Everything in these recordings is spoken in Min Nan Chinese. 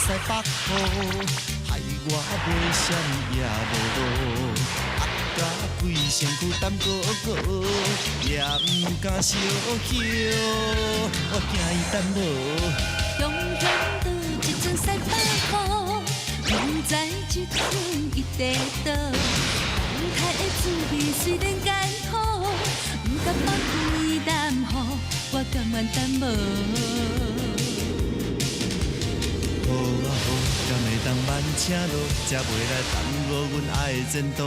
北河，害我袂闪也無路，壓甲規身軀澹糊糊，也毋敢相許，我驚伊等無。雄雄倒一陣西北雨，毋知這陣伊地倒。風台的滋味雖然艱苦，毋甘放開南雨，我甘願等無。好啊好，敢會當慢車路，才袂來耽誤阮愛的前途。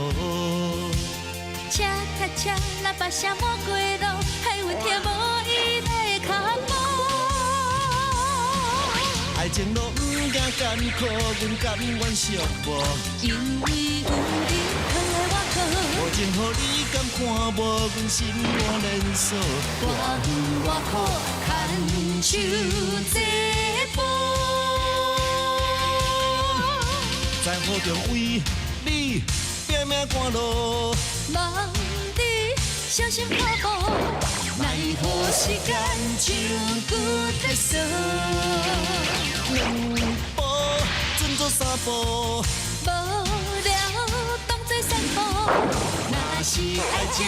車卡車喇叭聲滿街路，害阮聽無伊的腳步。愛情路毋驚艱苦，阮甘願寂寞。因為有你疼愛我好，無情予你敢看無，阮心肝連鎖。偌遠偌苦，牽手這步。在雨中為你拼命趕路，望你小心腳步，奈何時間像舊在踅。兩步準做三步，無聊當作散步。若是愛愛情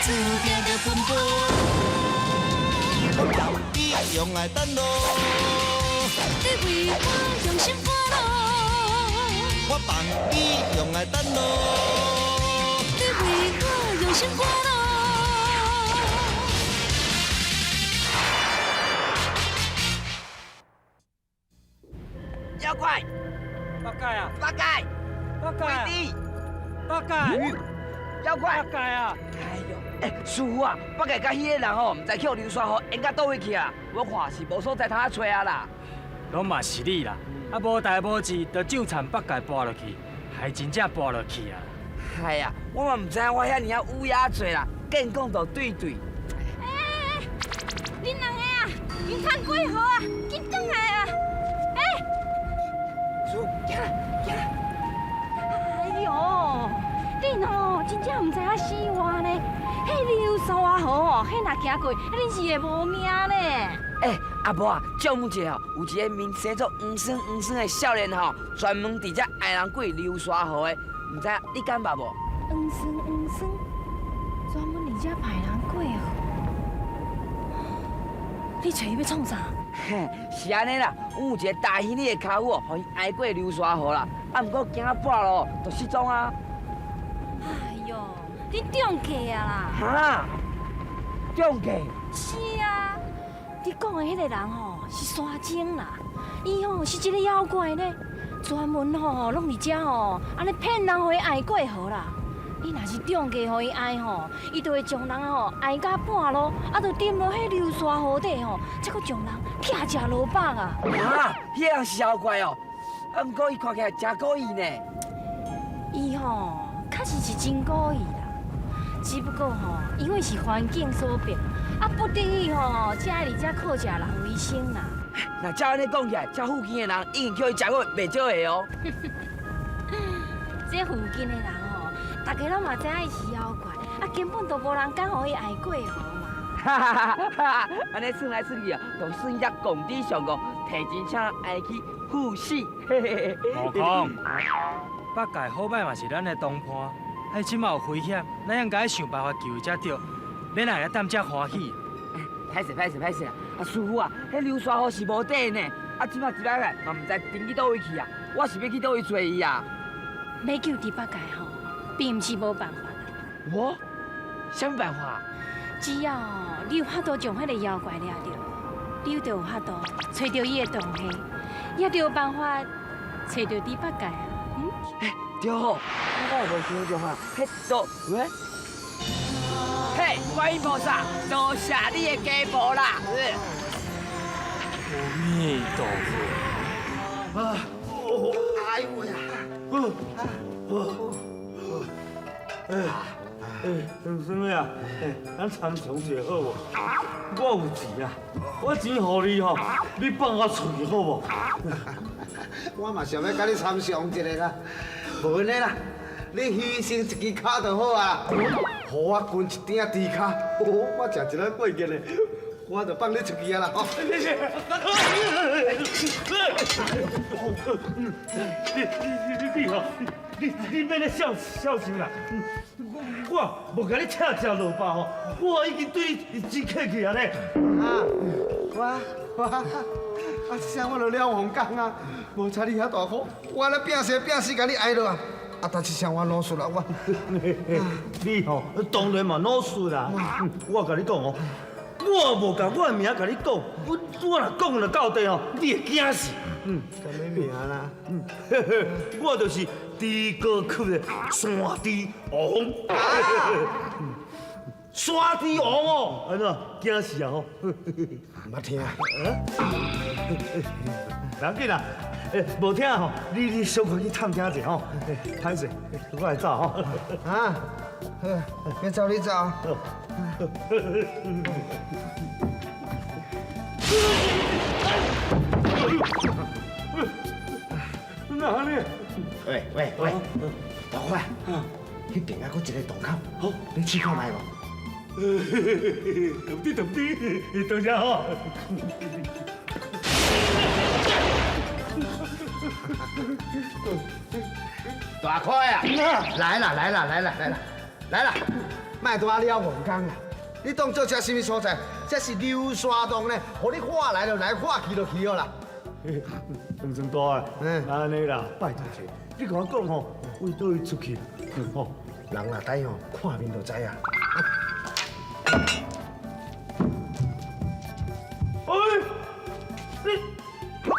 注定著奔波。我放你用愛等路，你為我用心趕路，我放你用愛等路。你為我用心趕路。妖怪，八戒啊，八戒，八戒，八戒，妖怪，八戒啊！哎呦，欸，師傅啊，八戒佮彼个人吼，毋知去流沙河淹到佗位去啊？我看是無所在通啊揣啊啦。攏嘛是你啦，啊無代無誌，就咒讖八戒跋落去，還真正跋落去啊！哎呀，我嘛毋知影我遐爾仔烏鴉嘴啦，見講就對對。欸，恁兩个啊，毋通過河啊，緊轉來啊！欸，師傅，行啦，行啦。哎呦，恁吼真正毋知影死活呢！彼流沙河吼，彼若行過，恁是會無命呢。欸，阿婆啊，借問一下吼，有一个面生做黃酸黃酸的少年吼，專門佇遮害人過流沙河的，毋知影你敢捌無？黃酸黃酸，專門佇遮排人過河。你揣伊欲創啥？嘿，是按呢啦，阮有一个大興里的跤夫哦，予伊挨過流沙河啦，啊，毋過行到半路就失蹤啊。哎呦，你中計啊啦！哈？中計？是啊，你講的彼个人吼是山精啦，伊吼是一个妖怪呢，專門吼攏佇遮吼按呢騙人，予伊挨過河啦。你若是中計予伊挨吼，伊就會將人吼挨到半路，啊，就沉落彼流沙河底吼，才閣將人拆食蘿蔔啊！哈，彼个人是妖怪哦，啊，毋過伊看起來誠古意呢。伊吼確實是真古意啦，只不過吼因為是環境所逼，啊不得已吼才會佇遮靠食人為生啦。若照按呢講起來，遮附近的人已經叫伊食過袂少个哦。這附近的人吼，大家攏嘛知影伊是妖怪，啊根本就無人敢予伊挨過河嘛。哈哈哈哈！按呢算來算去啊，就算伊只戇豬上戇，提錢請人挨去赴死。嘿嘿嘿。悟空，八戒好䆀嘛是咱的同伴，啊，這馬有危險，咱應該想辦法救伊才對，免來遐等遮歡喜。歹勢歹勢歹勢啊！啊師傅啊，彼流沙河是無底呢，啊這馬一擺來嘛毋知沉去佗位去啊！我是欲去佗位揣伊啊？欲救豬八戒吼，並毋是無辦法。我？啥物辦法？只要你有法度將彼个妖怪掠著，你就有法度揣著伊的同伙，也就有辦法揣著豬八戒啊！嗯？欸，對吼，我會無想著啊，彼度喂，嘿，觀音菩薩，多謝你的加持啦！阿彌陀佛。啊！哎呦呀！哎哎，什麼啊？哎，咱參詳一下好無？我有錢啊，我錢予你吼，你放我出去好無？我嘛想欲佮你參詳一下啦，無按呢啦，你犧牲一支跤就好啊，予我睏一鼎豬跤，我食一个過癮的，我就放你出去啊啦！吼。你吼，你免咧笑笑啥啦？我无共你请食落饱吼，我已经对你真客气啊咧。啊，我啊，这声我就了王讲啊，无差你遐大苦，我咧拼生拼死共你挨落啊！啊，但这声我老实啦，我。你吼当然嘛老实啦。我共你讲哦，我无共我的名共你讲，我若讲了到底吼，你会惊死。啥物名啦？我就是猪哥区的山猪王。山猪王哦，按怎惊死啊吼？毋捌听。不要紧啦，无听吼，你小可去探听者吼。歹势，我来走吼。啊，好，你走你走。哪里？喂喂喂，老快，彼边啊，阁一个洞口，好，你试看覓无？对不对？对不对？多谢吼。大块啊！来啦来啦来啦来啦来啦，莫拄仔了戆工啦！你当做这什么所在？这是流沙洞呢，予你喊来就来，喊去就去哦啦。黄生大，按呢啦，拜托者，你共我讲吼，为佗位出去？吼，人若呆吼，看面就知啊。哎，你我，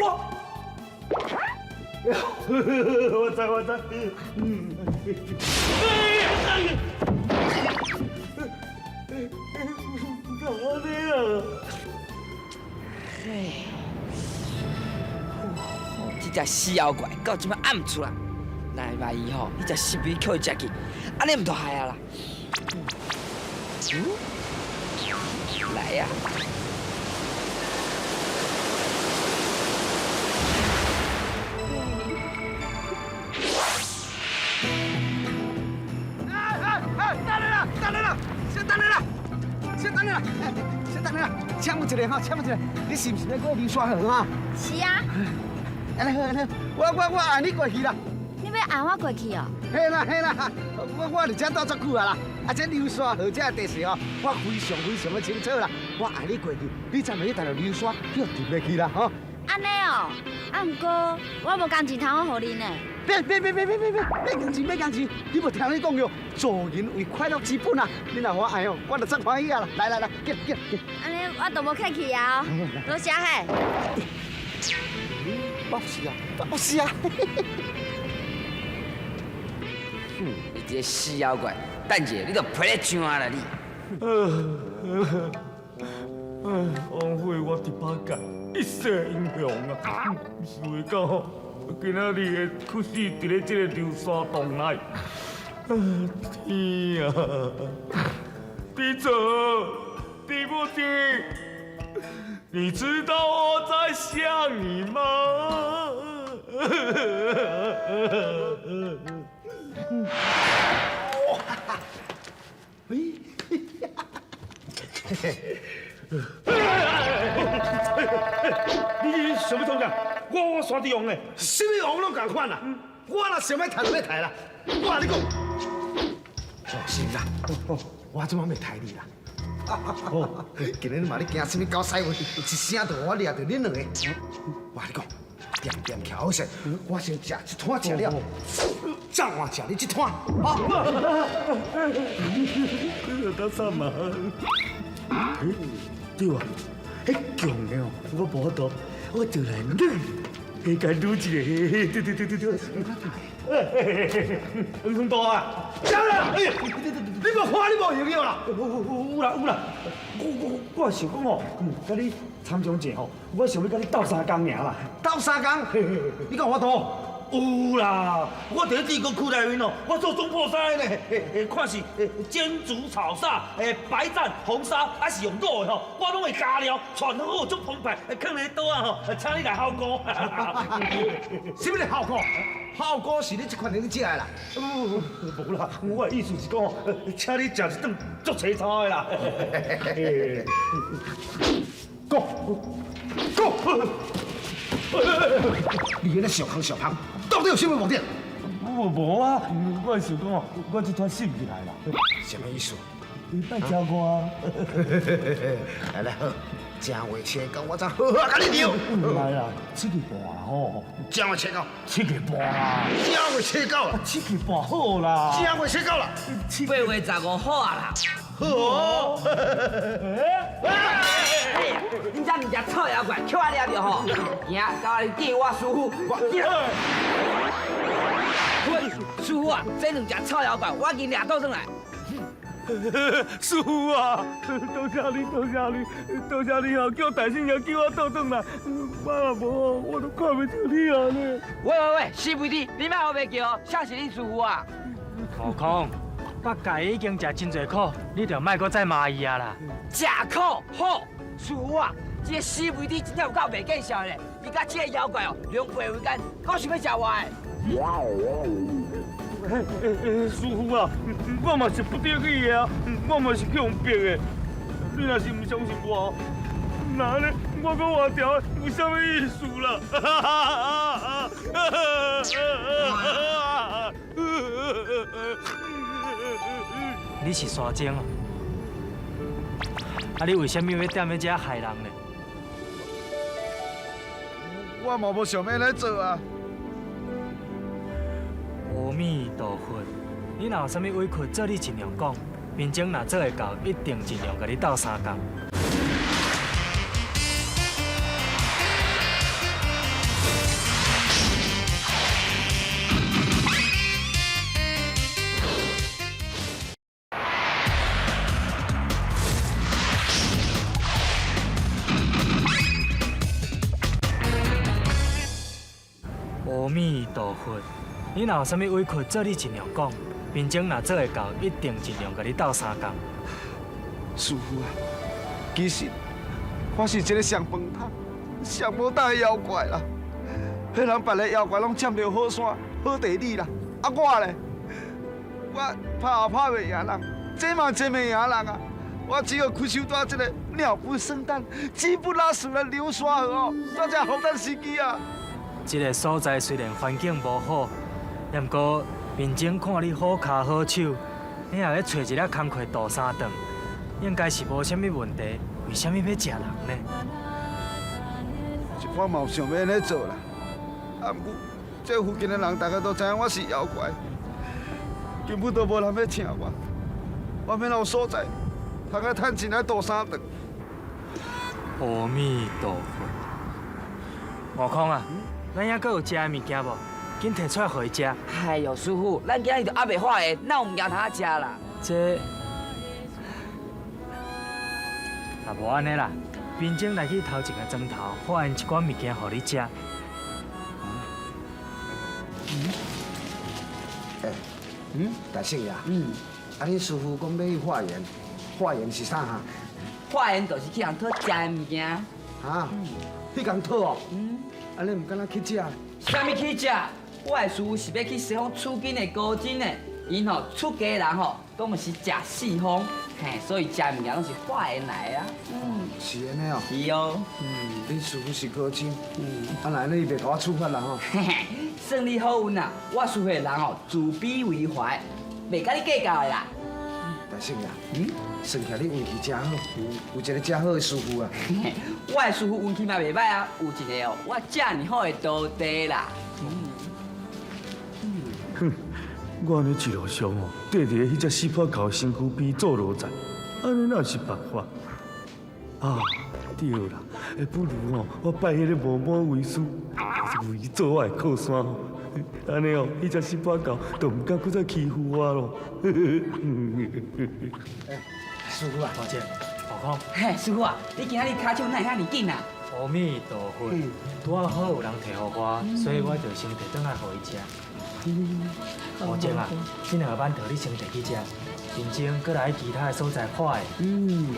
我知我知，干嘛呢啊？嘿，这只死妖怪到这摆暗出来，来万一吼，彼只死鱼予伊食去，按呢毋就害啊啦？来呀！哎哎，等下啦，等下啦，先等下啦，先等下啦，先等下啦，请问一下哈，请问一下，你是毋是欲过流沙河啊？是啊。按呢好，按呢好，我按你过去啦。你欲按我过去哦？嘿啦嘿啦，我伫遮住足久啊啦，啊这流沙河这地势哦，我非常非常的清楚啦。我按你过去，你才袂去踏著流沙，去沉入去啦吼。按呢哦，啊毋过我无工钱通好予恁呢。别别别别别别别，免工钱免工钱，你无听你讲哟，助人为快乐之本啊！你若予我按哦，我就足欢喜啊啦！来来来，进进进。按呢我就无客气啊，多谢嘿。我是啊，我是啊。哼，你这个死妖怪，等下你就陪咧上啊啦你！枉费我伫北界一世英雄啊！想袂到吼，今仔日会屈死伫咧这个流沙洞内。天啊！地泽，地不地，你知道我在想你吗？喂，你想欲创啥？我山猪王呢？啥物王拢仝款啦！我若想欲刣就欲刣啦！我共你讲，放心啦，我这摆袂刣你啦。今日嘛你惊啥物狗屎话？一声就予我掠著恁两个。我共你讲，恬恬徛好势，我先食一摊食了，再换食你这摊。好。得啥嘛？对啊，彼强的哦，我无法度，我就来撸，加加撸一下，对对对对对。黄生大啊，走啦！哎，你无看你无闲了啦？有啦有啦，我想讲吼，共你参详者吼，我想欲共你斗相共尔啦。斗相共？你讲有法度？有啦，我伫咧帝国区内面哦，我做总铺师的呢，看是煎煮炒炸，白蘸红烧，还是用卤的吼，我拢会加料，串好好足澎湃，囥咧桌仔吼，请你来好锅。什么咧好锅？好锅是你这款人咧食的啦。无啦，我的意思是讲，请你食一顿足凄惨的啦。讲讲，你彼个小康小胖，到底有啥物目的？无无啊，我是想讲，我这团死起来啦。什么意思？你莫教我。来来好，正月初九我才好好共你聊。来啦，7月半吼。正月初九。7月半啦。正月初九啦。7月半好啦。正月初九啦。8月15好啊啦。好。哎，你这毋食臭妖怪，捡我掠著吼！行，交我见我师父。喂，师父啊，这两只臭妖怪，我已经掠倒转来。师父啊，多谢你，多谢你，多谢你哦，叫大圣爷叫我倒转来，我若无，我都看袂著你啊呢。喂喂喂，死肥猪，你莫胡白叫哦，啥是你师父啊？悟空，北界已经食真济苦，你就莫阁再骂伊啊啦。食苦好，师父啊，这个死肥猪真正有够袂见笑的，伊佮这个妖怪哦，狼狈为奸，阁想欲食我的。师父啊，我嘛是不得已的啊，我嘛是去予逼的。你若是毋相信我，那按呢我阁活著有啥物意思啦？你是山精哦？啊，你为啥物欲踮咧遮害人呢？我嘛无想欲按呢做啊。阿弥陀佛，你若有啥物委屈，做你尽量讲。民众若做会到，一定尽量共你斗相共。阿弥陀佛，你若有啥物委屈，做你尽量讲。民众若做会到，一定尽量共你斗相共。师父啊，其实我是一个上饭桶、上无胆的妖怪啦。彼人别个妖怪拢占著好山、好地理啦，啊我咧，我拍也拍袂赢人，争嘛争袂赢人啊。我只好屈守在这个鸟不生蛋、鸡不拉屎的流沙河哦，煞才好等时机啊。这个所在虽然环境无好，也毋过民众看你好跤好手，你若欲揣一粒工课渡三顿，应该是无啥物问题。为啥物欲食人呢？我嘛有想欲按呢做啦，啊，毋过这附近的人大家都知影我是妖怪，根本都无人欲请我。我欲有所在，通来趁钱来渡三顿。阿弥陀佛，悟空啊，咱犹阁有食的物件无？紧提出来予伊食。哎哟，师父，咱今日就犹未化缘，哪有物件通食啦？这，啊无按呢啦，贫僧来去偷一个砖头，化缘一寡物件予你食。欸，大圣爷，啊，恁师父讲欲去化缘，化缘是啥哈？化缘就是去人讨食的物件。哈？去共讨哦？啊，你毋敢若去食？啥物去食？我的师父是欲去西方取经的高僧呢。𪜶吼出家人吼，拢是食四方，嘿，所以食物件拢是化缘来的啊。是按呢哦。是哦。恁师父是高僧，啊，那按呢伊袂共我处罚啦吼？嘿嘿，算你好运啦，我师父的人吼自卑为怀，袂佮你计较的啦。大圣爷，算起来你运气真好，有一个遮好的师父啊。我的师父运气嘛袂䆀啊，有一个哦，我遮尔好的徒弟啦。哼，我按呢一路上哦，缀伫咧彼只死破狗的身躯边做奴才，按呢哪是办法？啊，对啦，不如哦，我拜彼个无魔为师，为伊做我的靠山吼，按呢哦，彼只死破狗就毋敢阁再欺负我咯。师父啊，大姐，悟空。嘿，师父啊，你今仔日跤手哪会遐尔紧啊？阿彌陀佛，拄仔好有人提予我，所以我就先提轉來予伊食。吴正啊，這兩個饅頭你先提去食，明前閣來其他的所在看的。嗯，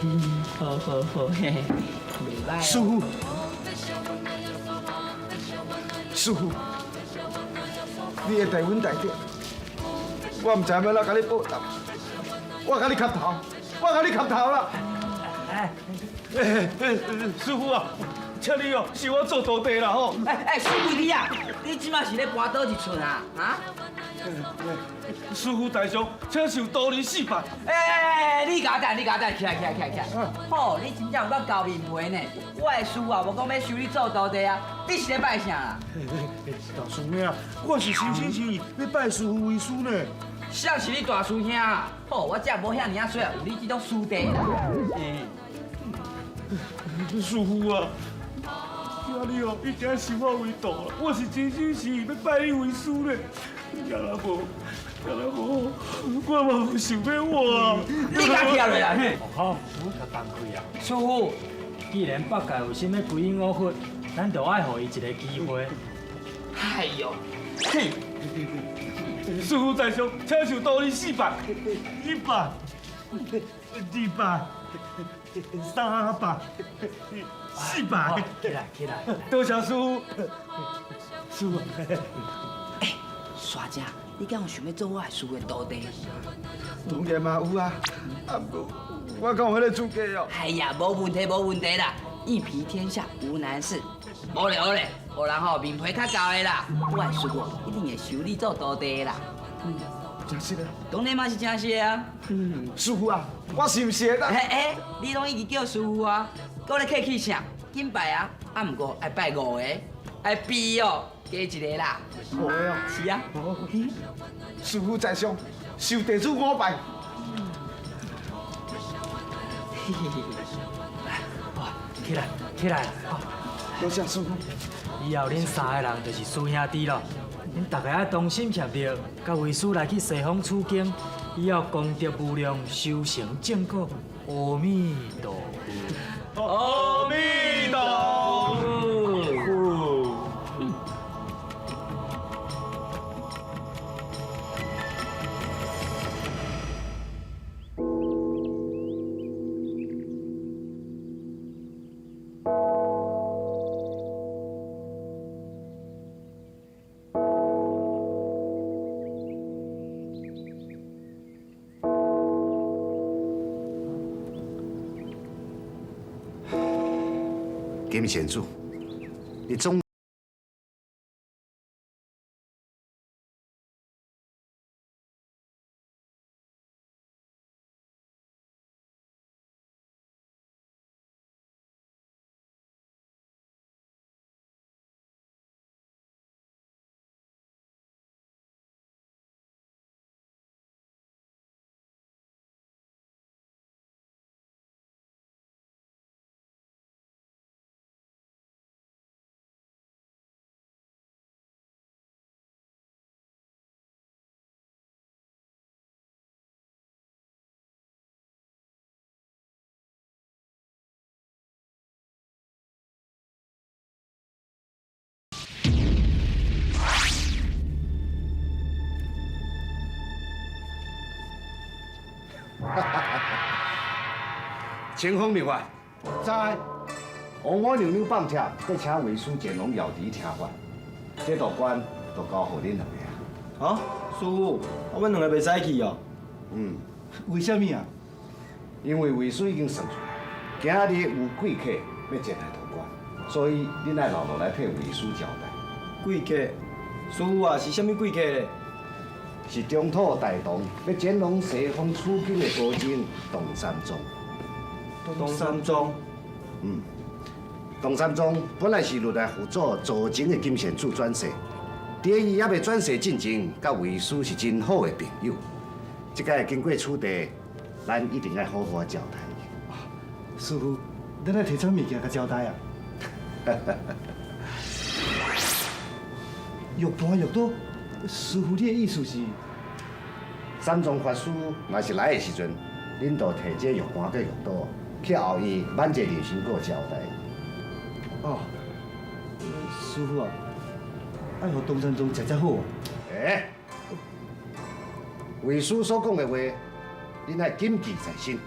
好好好，嘿嘿，袂䆀。師傅，師傅，你會代阮大德，我毋知欲按怎共你報答，我共你磕頭，我共你磕頭啦！哎，師傅啊，請你哦，收我做徒弟啦吼！哎哎，師傅你啊，你這馬是咧跋倒一寸啊？啊？師傅大上，請受徒兒四拜。哎哎哎，你共等，你共等，起來起來起來起來！吼，你真正有夠厚面皮呢！我的師啊，無講欲收你做徒弟啊，你是咧拜啥啦？大師兄啊，我是誠心誠意欲拜師父為師呢。誰是你大師兄啊？吼，我才無遐爾仔衰啊，有你這種師弟啦。師父啊，請你哦，一定收我為徒啦！我是真心誠意欲拜你為師呢。若若無，若若無，我嘛有想欲活啊！你共徛落來，嘿！好，共放開啊！師父，既然北界有啥物歸隱惡佛，咱就愛予伊一个機會。哎喲，嘿！師父在上，請受徒兒四拜，一拜，二拜，三拜，四拜。起來，起來！多謝師父，師父。欸，沙姐，你敢有想欲做我的師父的徒弟？當然嘛有啊，啊毋過我敢有彼个資格哦。哎呀，無問題，無問題啦，一皮天下無難事。無咧無咧，予人吼面皮較厚的啦，我的師父一定會收你做徒弟的啦。真實的？當然嘛是真實的啊。師父啊，我是毋是會當？欸欸，你攏一直叫師父啊，閣咧客氣啥？緊拜啊！啊，毋過愛拜五个，愛比哦，加一个啦。五个哦。是啊。師父在上，受弟子五拜。哇，起來，起來！多謝師父。以後恁三个人就是師兄弟囉。恁逐家愛同心協力，佮為師來去西方取經，以後功德無量，修成正果。阿彌陀佛。阿彌陀佛。金賢主，你總清風明月，在。王母娘娘放帖，閣請為師前往瑤池聽法，這道關就交予恁兩个啊。啊，師父，啊，阮兩个袂使去哦。嗯。為啥物啊？因為為師已經算出來，今仔日有貴客欲前來投關，所以恁愛留落來替為師招待。貴客？師父啊，是啥物貴客咧？是中土大唐欲前往西方取經的高僧唐三藏。唐三藏。嗯。唐三藏本來是落來輔佐做僧的金賢主轉世，佇伊猶未轉世進前，佮為師是真好的朋友。這擺經過此地，咱一定愛好好招待伊。師父，咱愛提啥物件共招待啊？玉盤玉刀，師父你的意思是？三藏法師若是來的時陣，恁就提這玉盤佮玉刀去後院挽一個人參果招待。哦，師傅啊，愛予東山莊食才好啊。欸，為師所講的話，恁愛謹記在心。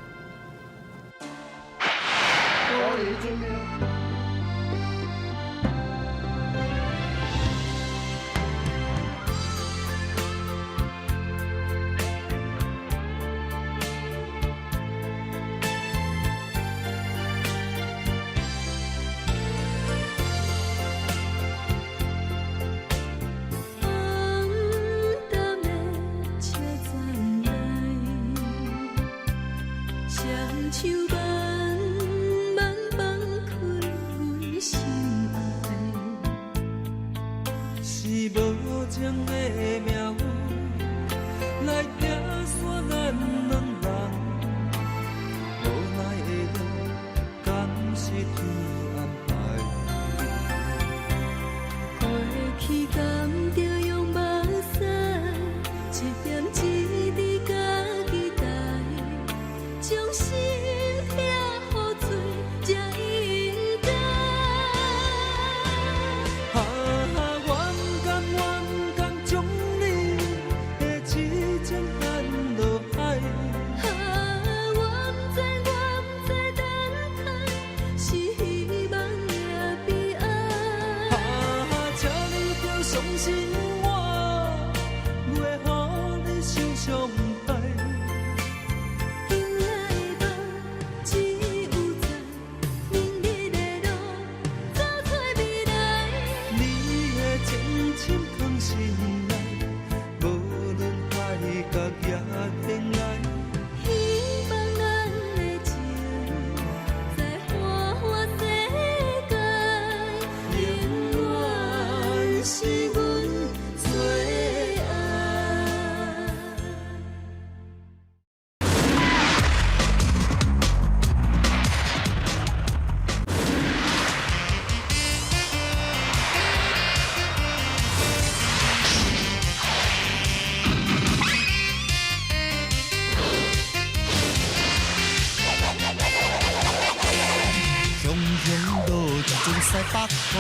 西北雨，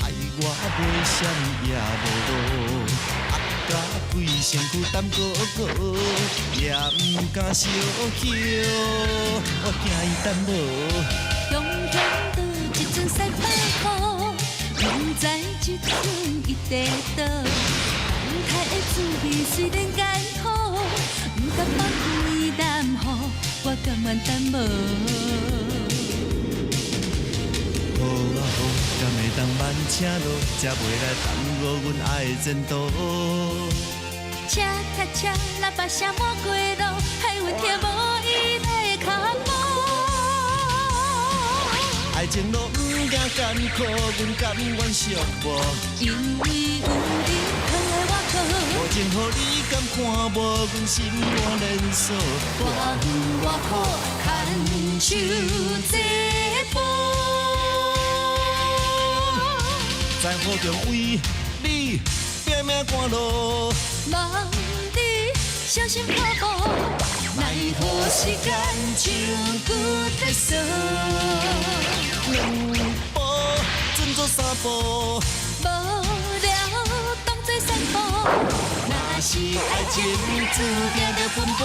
害我袂闪也无路，压甲规身躯澹糊糊，也毋敢相许，我惊伊等无。雄雄倒一阵西北雨，毋知这阵伊伫佗。等待的滋味虽然艰苦，毋甘放开南予，我甘愿等无。好啊好，敢会当慢车路，才袂来耽误阮爱的前途。车卡车，喇叭声满街路，害阮听无伊的脚步。爱情路毋惊艰苦，阮甘愿寂寞。因为有你藏在我靠。无情予你敢看无，阮心肝连锁。偌远偌苦，牵手这步。在雨中为你拼命赶路，望你小心脚步，奈何时间像旧地锁。两步准做三步，无聊当作散步。若是爱情注定著奔波，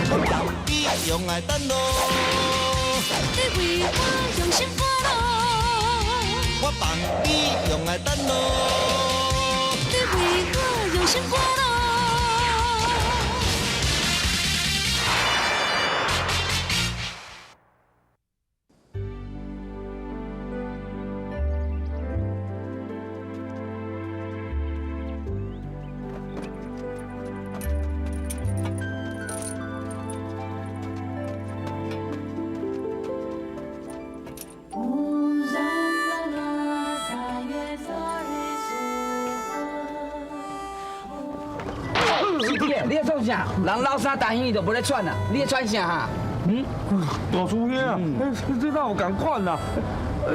我放你用爱等路，你为我用心赶路。我放你用爱等路，你为我用心赶路。你咧创啥？人老三大兄就无咧喘啦，你咧喘啥哈？嗯？大师兄啊，这哪有仝款啦？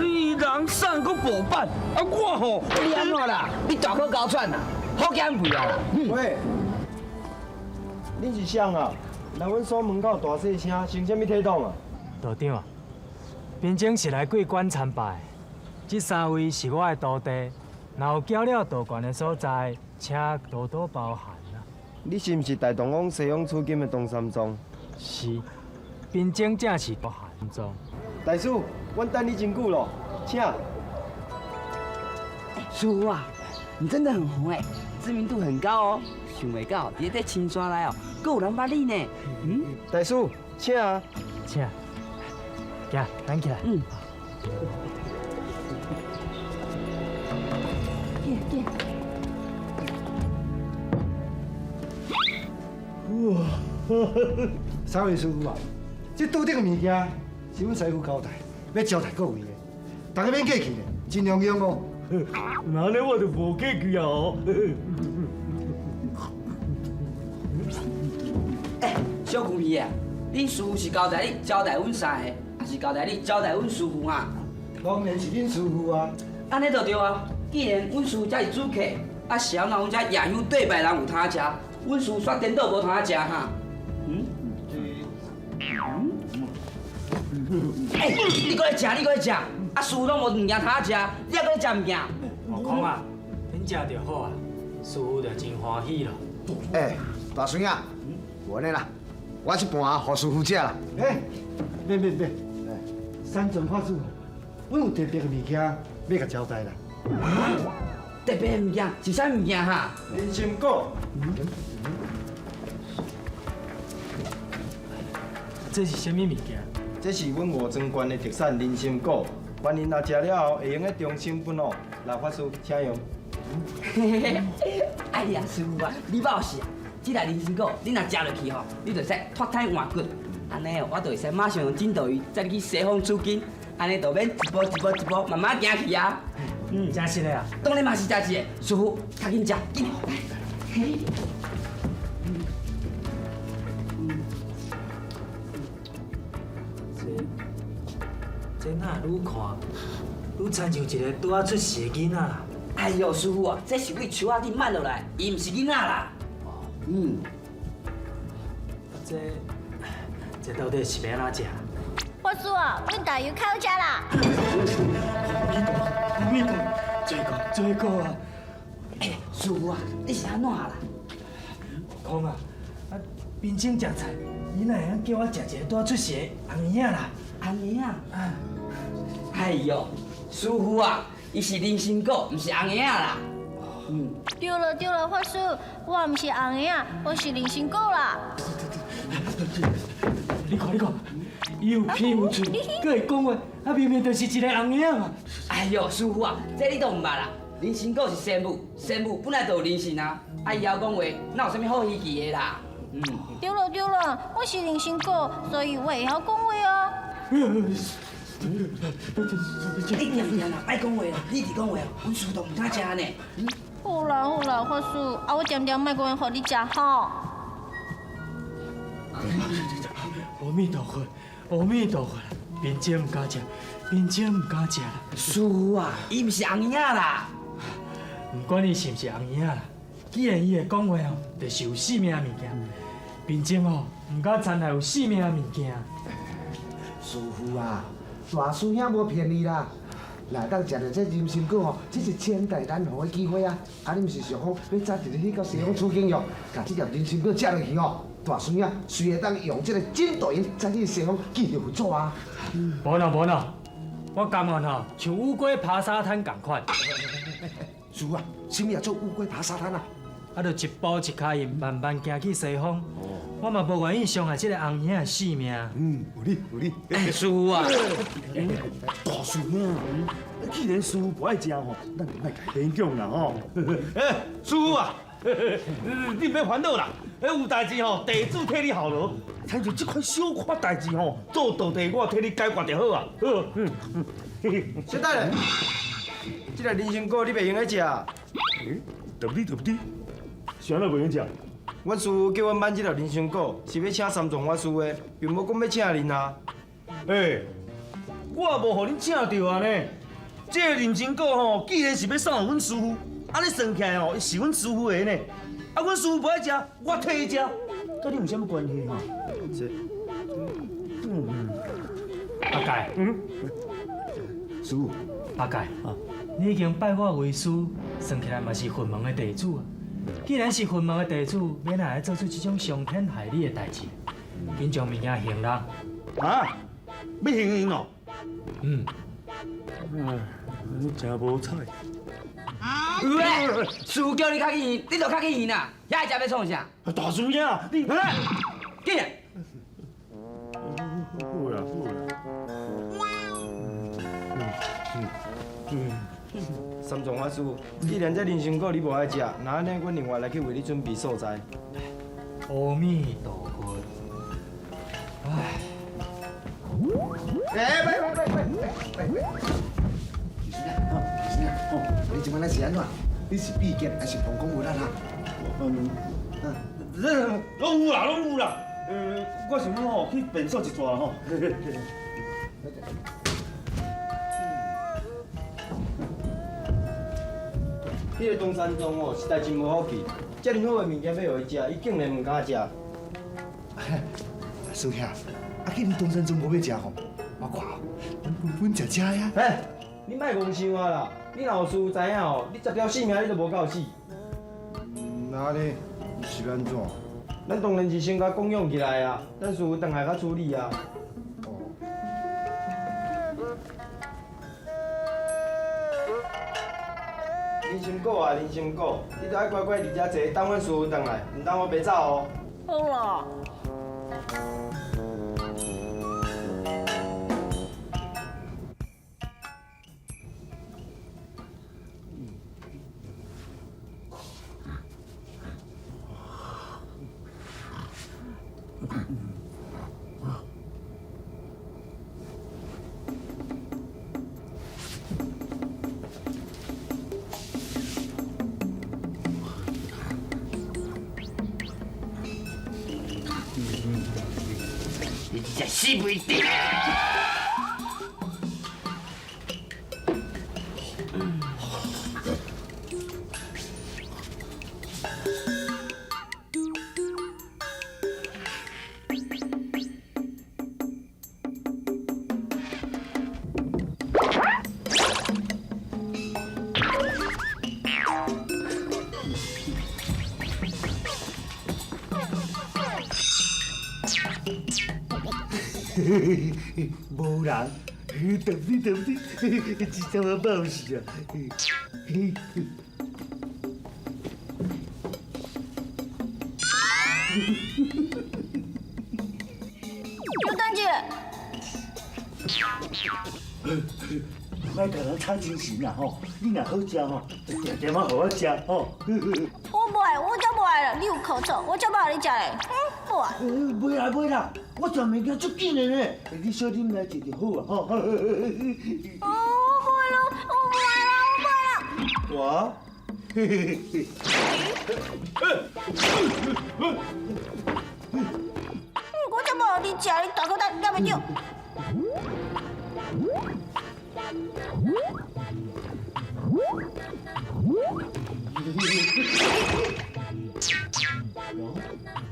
伊人瘦阁薄板，啊我吼，你按怎啦？你大可高喘啦，好减肥啊！喂，你是谁啊？来阮所门口大细声，成啥物体统啊？道长啊，貧僧是來貴觀參拜，這三位是我的徒弟，若有攪了道觀的所在，請多多包涵啊。你是毋是大同往西方取經的唐三藏？是，貧僧正是唐三藏。大師，阮等你真久咯，請。師傅啊，你真的很紅哎，知名度很高哦。想袂到，佇這深山內哦，閣有人捌你呢。嗯，大師，請啊，請。行，咱起來。嗯。行行。哇！三位師傅啊，這桌頂的物件是阮師傅交代，欲招待各位的，大家免客氣咧，盡量用哦。那按呢我就無客氣啊！欸，小牛皮啊，恁師傅是交代你招待阮三个，還是交代你招待阮師傅啊？當然是恁師傅啊！按呢就對啊，既然阮師傅才是主客，啊是按怎阮遮夜香對拜人有通食，阮師傅煞顛倒無通食哈？嗯？欸，你閣咧食，你閣咧食，啊師傅攏無物件通食，你猶閣咧食物件？悟空啊，恁食就好啊，師傅就真歡喜咯。欸，大孫仔，無按呢啦，我這盤予師傅食啦。欸，免免免，三藏法師，阮有特別的物件欲共招待啦。特別的物件是啥物件哈？人參果。這是啥物物件？這是阮五莊縣的特產人參果，凡人若食了後，會用得長生不老。來，法師，請用。哎呀，師傅啊，你捌是啊？這粒人參果，你若食落去吼，你就會使脫胎換骨。按呢，我就會使馬上用筋斗雲載你去西方取經，按呢就免一步一步一步慢慢行去啊。嗯，真實的啊？當然嘛是真實的。師傅，較緊食，緊來。這哪會愈看愈親像一個拄仔出世的囡仔啦？哎呦，師傅啊，這是對樹仔頂挽落來，伊毋是囡仔啦。嗯，這到底是欲按怎食？法師啊，阮大油較好食啦。阿彌陀佛，罪過罪過啊！欸，師傅啊，你是按怎啦？悟空啊，啊，貧僧食菜，伊哪會當叫我食一個拄仔出世的紅嬰仔啦？紅嬰仔？哎呦，師傅啊，伊是人參果，毋是紅嬰仔啦。嗯。對了對了，法師，我毋是紅嬰仔，我是人參果啦。你看你看，伊有鼻有喙，閣會講話，啊明明就是一個紅嬰仔嘛。哎呦，師傅啊，這你都毋捌啦。人參果是仙物，仙物本來就有靈性啊。啊，伊曉講話，哪有啥物好稀奇的啦？嗯。對了對了，我是人參果，所以我會曉講話啊。你恬恬啦，莫講話啦，你佇講話，阮師傅都毋敢食呢。好啦好啦，法師，啊我恬恬莫講予你食吼。阿彌陀佛，阿彌陀佛，貧僧毋敢食，貧僧毋敢食啦。師傅啊，伊毋是紅嬰仔啦。毋管伊是毋是紅嬰仔啦，既然伊會講話哦，就是有性命的物件。貧僧哦，毋敢殘害有性命的物件。師傅啊，大師兄無騙你啦，若當食著這人參果吼，這是千載難逢的機會啊！啊，你毋是想講欲早一日去到西方取經喲？共這粒人參果食落去吼，大師兄隨會當用這個筋斗雲載你去西方見著佛祖啊！無啦無啦，我甘願吼，像烏龜爬沙灘仝款。師傅啊，啥物叫做烏龜爬沙灘啊？啊，就一步一跤印，慢慢行去西方。我嘛無願意傷害這個紅嬰仔的性命。嗯，有理有理。師傅啊，大師兄，既然師傅無愛食吼，咱就莫共伊勉強啦吼。欸，師傅啊，你毋免煩惱啦，有代誌吼，地主替你效勞。親像這款小可代誌吼，做道弟我替你解決就好啊。好，嗯嗯。小等下，這个人參果你袂用得食。欸，對不對？對不對？是按怎袂用食？阮師傅叫阮挽這粒人參果，是欲請三藏法師的，並無講欲請恁啊。欸，我也無予恁請著啊呢。這个人參果吼，既然是欲送予阮師傅，按呢算起來吼，是阮師傅的呢。啊，阮師傅無愛食，我替伊食，佮你有啥物關係哈？這，嗯。阿介，师父，阿介，你已经拜我为师，算起来嘛是佛门的弟子啊。既然是佛门的弟子，欲哪会做出这种伤天害理的代志？紧将物件还人。啊？欲还𪜶哦？嗯。哎，你真无彩。喂，师父叫你较去还，你就较去还啦。遐会食欲创啥？大师兄，你来，进来。好啦好啦。三藏法师，既然这人参果你无爱食，那按呢，阮另外来去为你准备素材。阿弥陀佛。唉。哎，喂喂喂喂喂喂！医生啊，医生啊，你这摆咧是按怎？你是秘剑还是膀胱有力啊？这拢有啦，拢有啦。我想讲吼，去便所一逝吼。彼个中山装哦，实在真无福气，遮尔好的物件欲予伊食，伊竟然毋敢食。师兄，啊，既然中山装无欲食吼，我看哦，咱分分食食呀。哎，你莫戆想啊啦！你若有师父知影哦，你十条性命你都无够死。那按呢是按怎？咱当然是先共供养起来啊，等师父转来才处理啊。哦。人参果啊，人参果，你著爱乖乖伫遮坐，等阮师父转来，毋通予白走哦。好啦。你这死肥猪！无人，对不对？对不对？这怎么报时啊？小蛋姐，莫共人吵精神啦吼！你若好食吼，就定定仔予我食吼。我无爱，我才无爱啦！你有口臭，我才无爱你食嘞。嗯，无爱。袂啦袂啦，我食物件足紧的呢，你小啉来一就好啊吼。哦，无爱啦，我无爱啦，我无爱啦。我？我才无予你食，你大口袋咬袂著。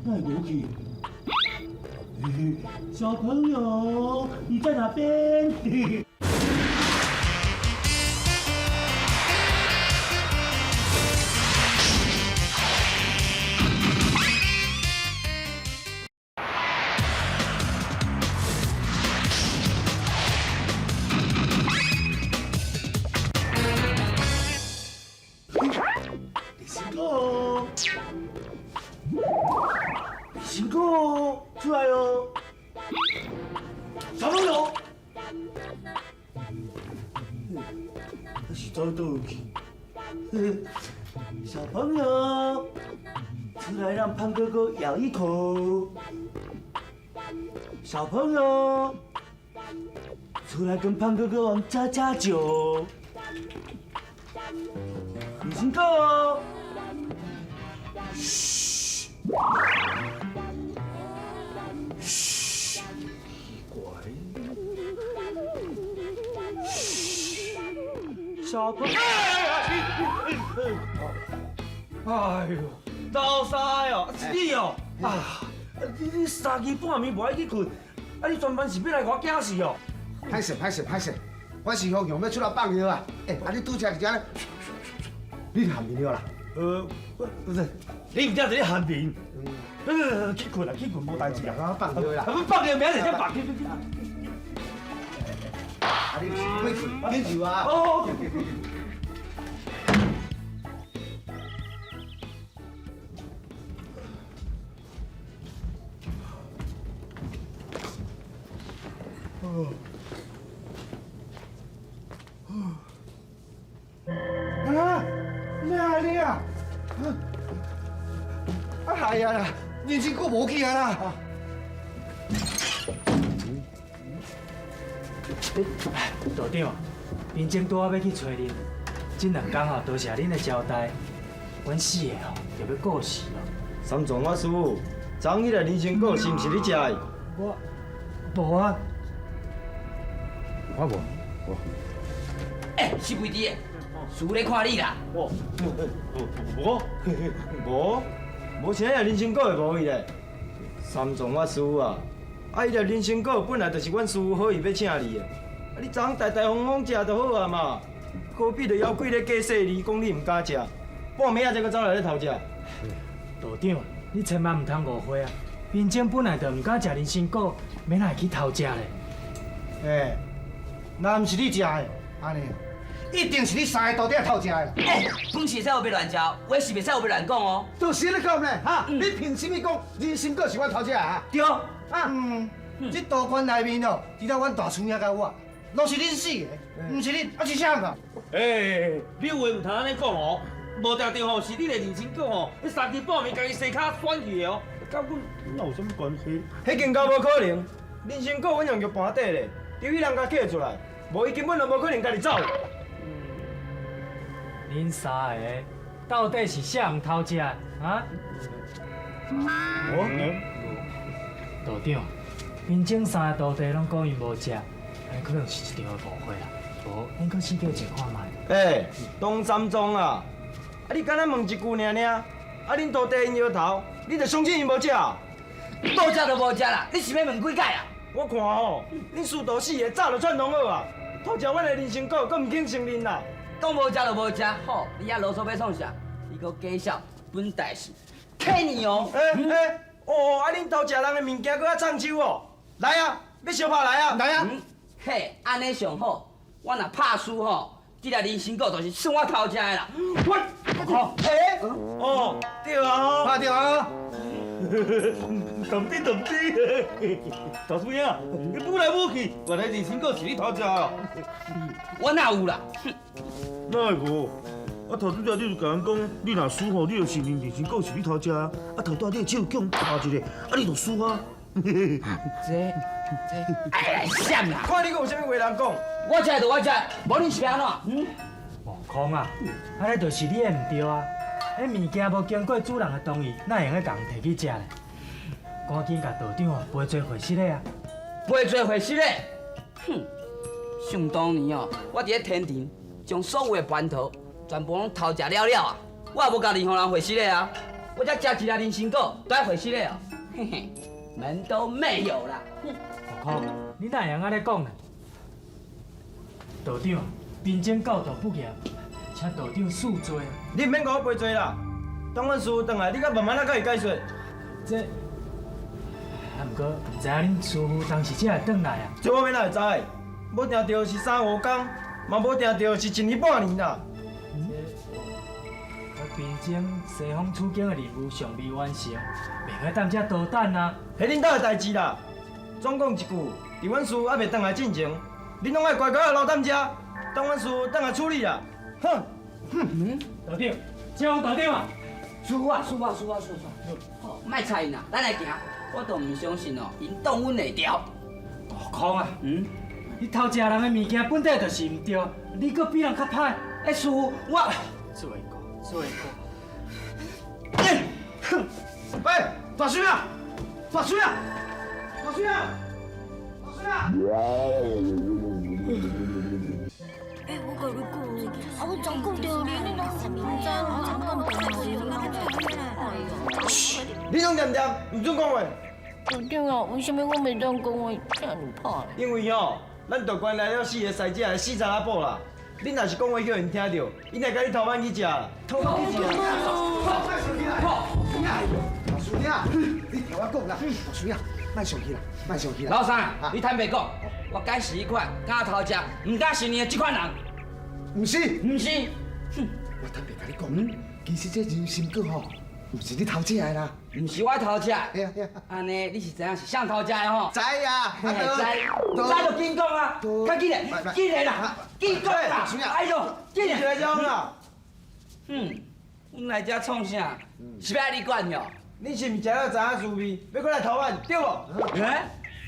哪会无去？小朋友，你在哪边？李新哥，出来哦！小朋友，他是走倒去？小朋友，出来让胖哥哥咬一口。小朋友，出来跟胖哥哥玩家家酒。李新哥。嘘，嘘，奇怪，嘘，小朋友，哎呦，老三哦，是你哦，啊，你三更半暝无爱去睏，啊，你专班是欲来予我惊死哦？歹势歹势歹势，我是雄雄欲出来放尿啊！欸，啊你拄才伫遮咧，你含面了啦？我不是，你毋才伫咧含面？去困啦，去困，无代志啦。放尿啦！放尿，明仔载放。去去去。啊你毋是快困，紧游啊！哦。啊！咩啊你啊？啊害啊啦！人参果无去啊啦！道长，民政拄仔欲去揣恁，这两工吼多谢恁的招待，阮四个吼就欲过时咯。三藏法师，昨昏彼个人参果是毋是你食的？我无啊。我无，无。欸，是肥猪的，师咧看你啦。哦，无，无，无啥个人参果会无去咧。三藏法师啊，啊，彼个人参果本来就是阮师父好意欲请你的，啊，你昨昏大大方方食就好啊嘛，何必著妖鬼咧假细腻，讲你毋敢食，半暝仔才阁走来咧偷食。道长，你千万毋通误会啊！民众本来就毋敢食人参果，欲哪会去偷食咧？欸，若毋是你食的，按呢，一定是你三个徒弟偷食的。欸，饭是会使乌白乱食，话是袂使乌白乱讲哦。就是咧讲咧，哈，你凭什么讲人参果是我偷食的啊？对，啊，这道观内面哦，除了阮大师兄佮我，拢是恁四个，毋是恁，啊是啥人？欸，你话毋通按呢讲哦，无定著吼是你的人参果吼，彼三更半暝家己洗跤选去的哦，佮阮哪有啥物关系？彼更较无可能，人参果阮用玉盘底咧，除非人共捡出来，无伊根本就无可能家己走。恁三个到底是啥人偷食的啊？我道长，民众三个徒弟拢讲伊无食，可能是一场误会啦。无，恁阁试叫一看觅。欸，唐三藏啊，啊你敢若问一句尔尔，啊恁徒弟𪜶摇头，你就相信𪜶无食？无食就无食啦，你是欲问几摆啊？我看吼，恁师徒四个早就串通好啊，偷食阮的人参果，阁毋肯承认啦。讲无食就无食，好，你遐啰嗦欲创啥？你阁假笑，本大师起你哦！欸欸，哦，啊恁偷食人的物件，阁犹唱秋哦？来啊，欲相拍来啊！来啊！嘿，按呢上好，我若拍输吼，这粒人参果就是算我偷食的啦。我，欸，哦，对啊，拍对啊！淡定淡定，大师兄，你舞来舞去，原来人参果是你偷食的。我哪有啦？哪会无？啊，头拄才你就共人讲，你若输吼，你就承认人参果是你偷食啊！啊，头拄仔你的手叫人拍一个，啊，你就输啊！这，哎，闪啦！看你阁有啥物话通讲？我食就我食，无你是欲按怎？嗯？悟空啊，按呢就是你的毋对啊！彼物件无经过主人的同意，哪会用得共摕去食咧？赶紧共道长陪做会室的啊！陪做会室的？哼！想当年哦，我伫咧天庭将所有的蟠桃全部拢偷食了了啊！我也无共任何人会失礼啊！我才食一粒人参果，都爱会失礼哦！嘿嘿，门都没有啦！悟空，你哪会用按呢讲呢？道长，民众教导不严，请道长恕罪。你毋免共我赔罪啦，等阮师父转来，你阁慢慢仔共伊解说。这，啊，毋过毋知影恁师父当时才会转来啊？这我欲哪会知？无定著是三五工，嘛无定著是一年半年啦。这边境西方取经的任务尚未完成，袂用踮遮多等啊！彼恁兜的代志啦。总讲一句，伫阮师父犹未转来进前，恁拢爱乖乖仔留踮遮，等阮师父转来处理啦。哼，哼，道长，这位道长啊！师父啊，师父啊，师父啊，师父！好，莫睬𪜶啦，咱来行。我都毋相信哦，𪜶挡阮会牢。悟空啊，你偷食人的物件本底就是毋对，你阁比人较歹。欸，师父，我做过，做过。哼，喂，大师啊，大师啊，大师啊，大师啊！欸，我共你讲，啊，我昨讲著你，你拢毋知，我昨讲著你，嘘，你拢恬恬，毋准讲话。道长啊，为啥物我袂当讲话？遮尔歹？因为吼，咱道观來了四个師姐，死查某啦。恁若是講話叫𪜶聽著，𪜶會共你偷挽去食。偷挽去食。大師兄，你聽我講啦，大師兄，莫生氣啦，莫生氣啦。老三，你坦白講，我敢是彼款敢偷食，毋敢食你的這款人。毋是，毋是。我坦白共你講，其實這人參果吼，毋是你偷食的啦。毋是我偷食。按呢，你是知影是誰偷食的吼？知啊，知，知就緊講啊，較緊嘞，緊嘞啦，緊講啦，哎喲，緊嘞。來這啦。嗯，阮來這創啥？是欲愛你管喲？你是毋食了知影滋味，欲閣來偷挽，對無？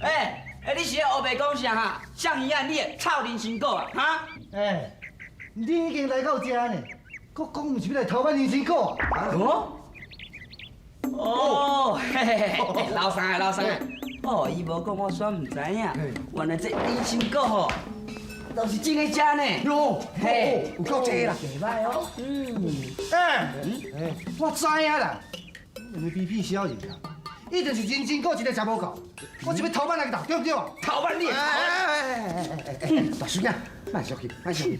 欸欸，你是咧烏白講啥哈？啥魚仔你會臭人參果啊？哈？欸，你已經來到這呢，閣講毋是欲來偷挽人參果啊？哦？哦，嘿嘿嘿，老三个老三个，哦，伊無講我煞毋知影，原來這人參果吼，都是種佇遮呢。喲，嘿，有夠濟啦，袂歹哦。嗯。欸，我知影啦，兩个卑鄙小人啊，一定是人參果一个食無夠，我是欲偷挽來去投，對毋對？偷挽你！大師兄，莫生氣，莫生氣。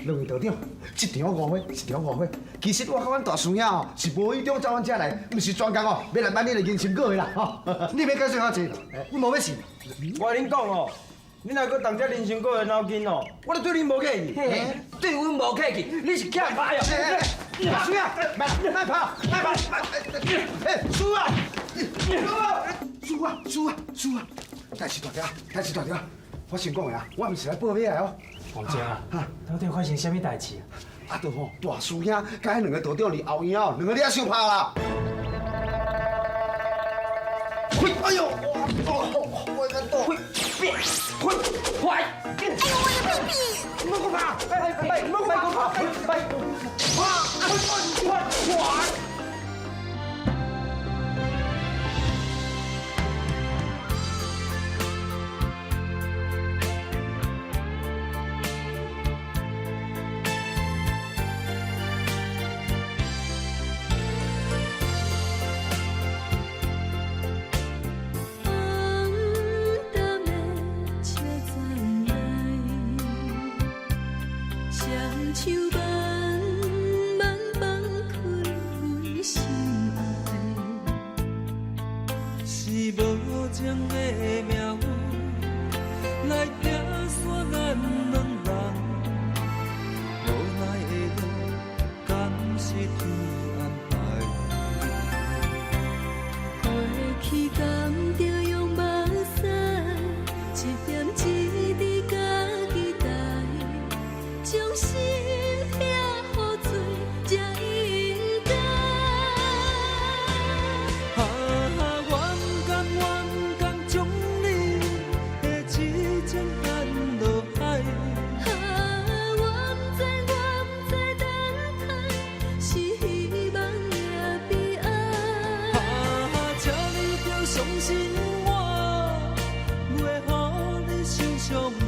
兩位道長，這場誤會，這場誤會。其實我佮阮大師兄哦，是無意中走阮遮來，毋是專工哦，欲來挽你的人參果的啦。吼，你免解釋遐濟啦，阮無欲信。我共恁講哦，恁若閣動這人參果的腦筋哦，我就對恁無客氣。對阮無客氣，你是欠拍哦。大師兄，莫莫跑，莫跑，欸，輸啊！輸啊！輸啊！輸啊！但是大哥，但是大哥，我先講的啊，我毋是來報名的哦。王靜啊，到底發生啥物代誌啊？啊，就吼，大師兄佮彼兩個道長佇後院哦，兩个掠相拍啦。哎呦！我的肚！變，快，快！哎呦，我的屁屁！莫閣拍！哎哎，莫閣拍！莫閣拍！快快快！相信我，袂予你受傷。